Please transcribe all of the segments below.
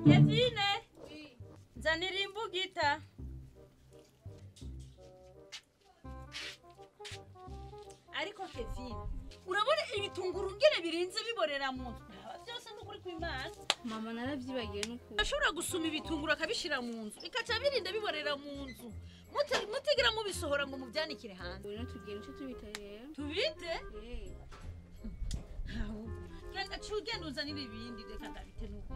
Kevine. Nzanira imbugita. Ariko Kevine, urabona ibitunguru ngene birinze biborera mu nzu. Byose n'ukuri kw'Imana. Mama naravyibagiye nuko. Ashobora gusuma ibitunguru akabishira mu nzu, bikaca birinda biborera mu nzu. Mutegera mubisohora ngo mubyanikire hanze. Ubu tugenda cyo tubita rero. Tubite? Genda cugenda uzanira ibindi reka ndabite nuko.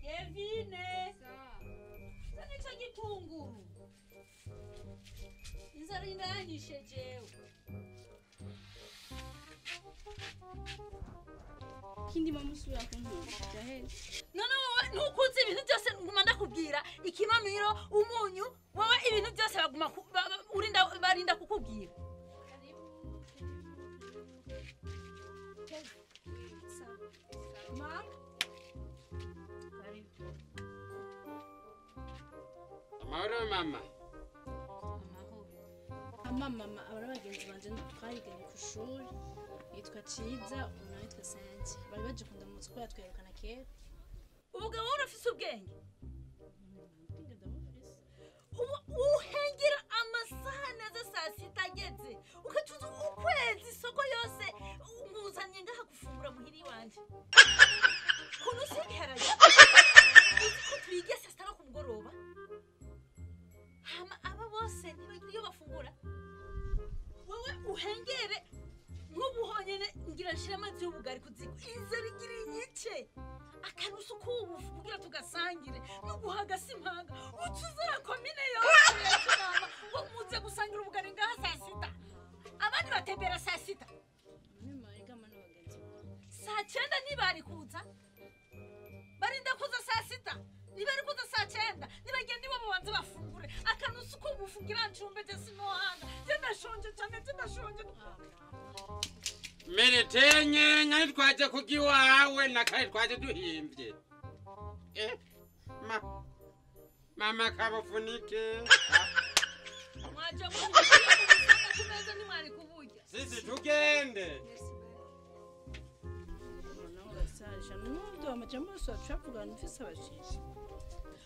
Kevine. Zana ico gitunguru. Inzara iranyishe jewe. Kindi mama usubira kunkunda byaheze. None wowe ntukunze ibintu byose nguma ndakubwira ikimamiro umunyu wowe ibintu byose baguma urinda barinda kukubwira. Ma Amahoro mama. Ama mama abara bagenzi banje twariganye ku shuri yitwa Ciza umuntu yitwa Sente bari baje kundamutsa ko yatwerukana kera. Ubugabo urafise ubwenge. Uhengera amasaha neza saa sita ageze ukatuza ukwezi isoko yose nguzanye ngaha gufungura muhiri iwanje. Kuntu sibiharage uzi ko twiga saa sita no ku mugoroba hama aba bose ntibagira iyo bafungura. Wowe uhengere nk'ubu honyene ngira nshira amazi y'ubugari ku ziko inzara igira inyice akanusu k'ubufu kugira tugasangire no guhaga simpanga utuzara komine yose yakinama ngo muze gusangira ubugari ngaha saa sita abandi batembera saa sita saa cyenda ntibari kuza barinda kuza saa sita ntibari kuza saa cyenda nibagenda iwabo banze bafungure akanusu k'ubufu ngira ncumbe je sinohanga je ndashonje cane je ndashonje. Meretenye nyari twaje kugiwawe nakare twaje duhimbye. Mama kabufunike. Mwaje muhira kumeza nimwari kuburya. Sisi tugende.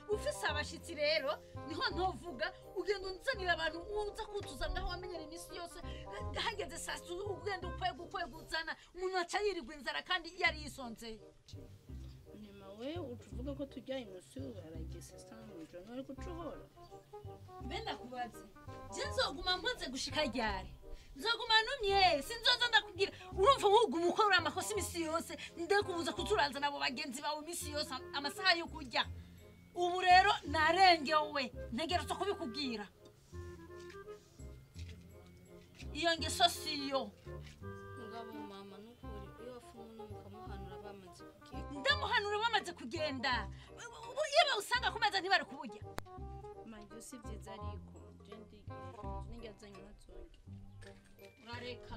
Ufise abashitsi rero niho ntovuga ugenda unzanira abantu uza kutuza ngaho wamenyera imisi yose hageze saa sita ugenda ukwega uzana umuntu aca yirirwa inzara kandi yari yisonzeye. Nyuma we utuvuga ko tujya inusu aragese saa mwijoro ariko ucuhora. Mbe ndakubaze je nzoguma mpoze gushika ryari? Nzoguma numye sinzoza ndakubwira urumva wuguma ukora amakosa imisi yose ndekubuza kuturanza nabo bagenzi bawe imisi yose amasaha yo kurya. Ubu rero narengewe ntegerezwa kubikubwira. Iyo ngeso siyo. Mugabo mama nukuri iyo wafunga no mukamuhanura bamaze kugenda. Ndamuhanura bamaze kugenda. Iyo bawusanga ku meza ntibari kuburya. Manje si byiza ariko je ndigira ningazanye ntazonge. Urareka.